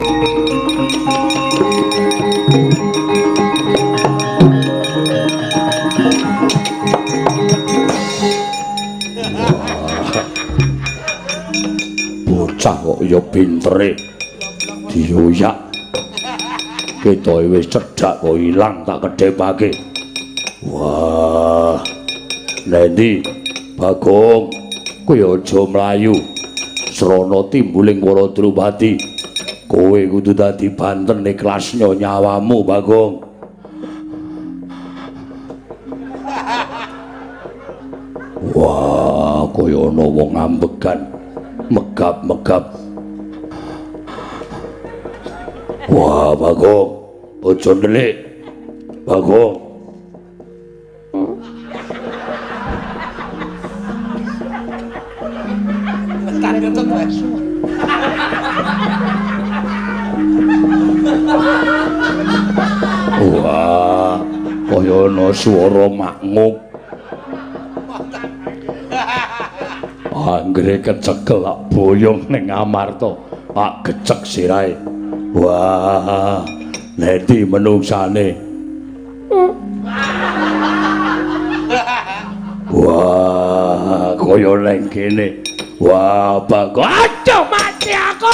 Bocah kok ya pintere dioyak. Ketoke wis cedhak kok ilang tak kedhepake. Wah. Nendi Bagong, kowe aja mlayu. Srana timbuling para Drupadi. Kowe kudu dadi banten ikhlasnya nyawamu, Bagong. Wah, kaya ana wong ambegan megap-megap. Wah, Bagong, aja ndelik. Bagong. Wah, kaya ana swara maknguk. Anggere kecekel lak boyong ning Amarta, tak gecek sirahe. Wah, nendi menungsane? Wah, kaya neng kene. Wah, Bagong, aduh mati aku.